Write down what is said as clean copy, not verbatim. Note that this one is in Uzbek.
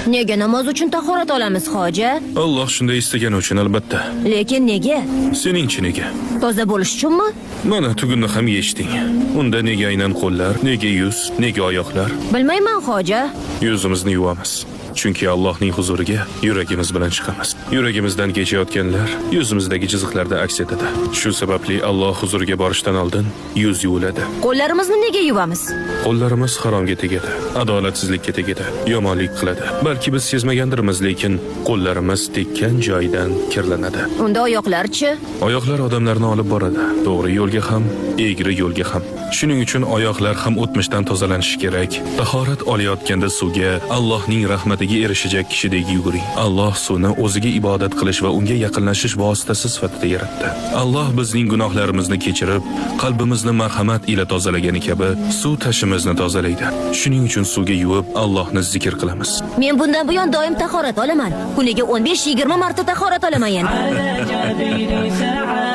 Nega namoz uchun tahorat olamiz, hoji? Alloh shunday istagani uchun albatta. Lekin nega? Seningchi nega? Toza bo'lish uchunmi? Mana tugunni ham yechding. Unda nega aynan qo'llar, nega yuz, nega oyoqlar? Bilmayman, hoji. Yuzimizni yuvamiz. Chunki Allohning huzuriga yuragimiz bilan chiqamiz. Yuragimizdan kechayotganlar yuzimizdagi chiziqlarda aks etadi. Shu sababli Alloh huzuriga borishdan oldin yuz yuviladi. Qo'llarimizni nega yuvamiz? Qo'llarimiz haromga tegadi, adolatsizlikka tegadi, yomonlik qiladi. Balki biz sezmagandirmiz, lekin qo'llarimiz tekkan joyidan kirlanadi. Unda oyoqlarchi? Oyoqlar odamlarni olib boradi. To'g'ri yo'lga ham, egri yo'lga ham. Shuning uchun oyoqlar ham o'tmishdan tozalanishi kerak. Tahorat olayotganda suvga Allohning rahmatiga erishajak kishidek yuguring. Alloh suvni o'ziga ibodat qilish va unga yaqinlashish vositasi sifatida yaratdi. Alloh bizning gunohlarimizni kechirib, qalbimizni marhamat ila tozalagani kabi suv tashimizni tozalaydi. Shuning uchun suvga yuvib Allohni zikr qilamiz. Men bundan buyon doim tahorat olaman. Kuniga 15-20 marta tahorat olaman endi. على جبين سعادة.